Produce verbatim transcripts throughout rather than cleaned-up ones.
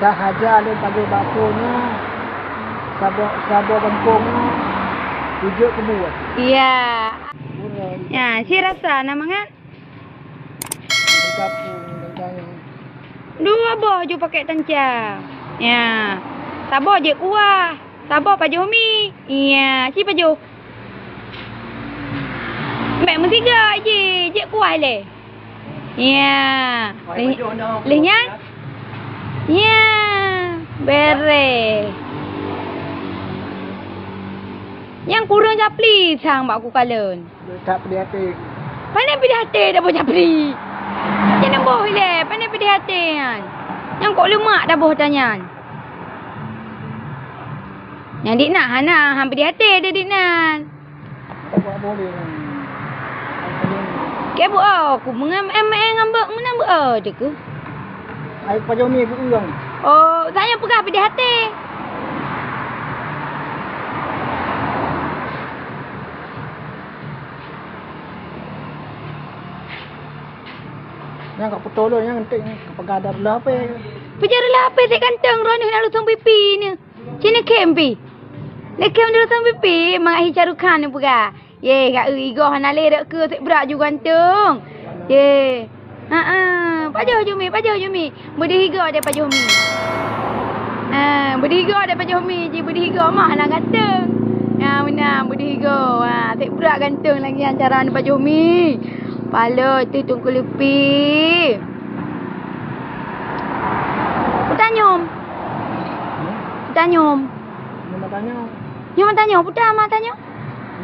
Sahaja lôn pajoh bakso nyoe, saboh, saboh bangkong nyoe, tujoh keubu. Iya. Kurang. Ya, si rasa na mangat? Dua boh ju pakai tanca. Ya. Saboh jeuet kuah, saboh pajoh mi. Ya, si pajoh. Bèk meusiga ji, jeuet kuah lé. Ya. Leh, leh nyan? Ya, bereh. Nyang kureueng japli sang bak kukalon. That pedih até. Pane pedih até taboh japli. Jangan boh ilèe, pane pedih até nyan. Nyang kok leumak taboh tanyan. Nyang dik na hana han pedih até deh dik nan. Keu bu oh, ku meungan em em ngon bak meunan bu oh teuku. Ai pajoh mi keu urang. Oh, saya peugah pedih até. Nyang ka putôh lôn nyang entek nyang ka peugah dah reulah apé. Peugah reulah apé si ganteng droeneuh na lusong pipi nyoe. Ci neukhém pih. Neukhém di lusong pipi mangat hi Shahrukh Khan neupeugah. Ye, ka eu igoh hana lé rot keu sép brat ju ganteng. Ye. Ha ah, pajoh ju mi, pajoh ju mi. Beudeuh igoe deh pajoh mi. Ha, beudeuh igoe deh pajoh mi, ji beudeuh igoe mah hana ganteng. Ha, meunan beudeuh igoe. Ha, sép brat ganteng lagèe nyan cara neupajoh mi. Paloe teuh teungku leupie. Peue tanyong? Hmm? Peue tanyong? Nyoe meutanyoe. Nyoe meutanyoe, peue tanyong?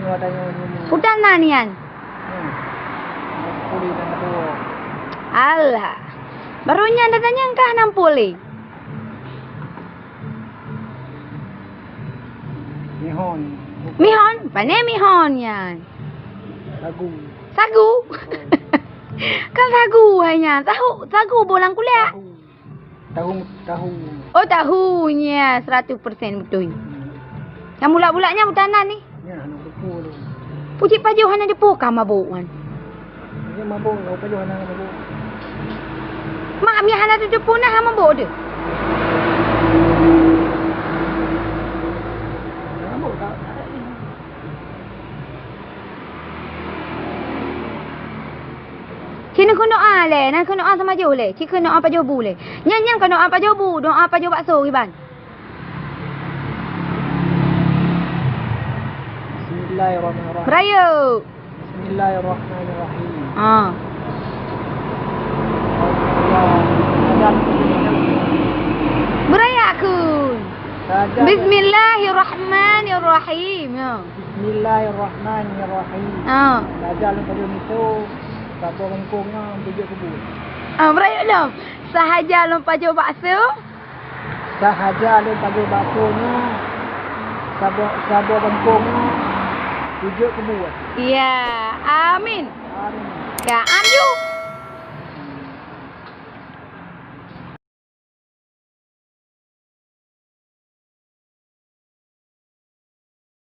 Nyoe meutanyoe, nyoe, nyoe. Peue tanyong nyan? Hmm. Pulih dan kedua. Alah. Baru nyan tatanyong kah nam pulih? Mihon. Mihon? Pane mihon nyan? Sagu. Sagu? Oh. Kan sagu hai nyan. Tahu, sagu boh lam kuliah. Tahu. Tahu, tahu. Oh, tahu nyan seratus persen beutôi. Hmm. Nyang bulak-bulak nyan butanan ni. Nyan hana teupeue tu. Pucit pajoh hana teupeue ka mabök nyan. Nyan mabök, kau pajoh hana mabök. Mak mi hana teupeue na hana mabök tu. Mabök tak? Ci neukheun doa lé, neukheun doa samajoh lé. Ci kheun doa pajoh bu lé. Nyan, nyan kon doa pajoh bu, doa pajoh bakso kiban. Bismillahirrahmanirrahim. Beurayeuk. Bismillahirrahmanirrahim. Ha. Beurayeuk kheun. Saja. Bismillahirrahmanirrahim. Ya. Bismillahirrahmanirrahim. Ha. Saja lôn pajoh miso, saboh bangkong nyan tujoh keubu. Ha, beurayeuk lom. Sahaja lôn pajoh bakso. Sahaja lôn pajoh bakso nyoe, saboh, saboh bangkong nyoe, tujoh keubu. Ya, amin. Amin. Ya, amin.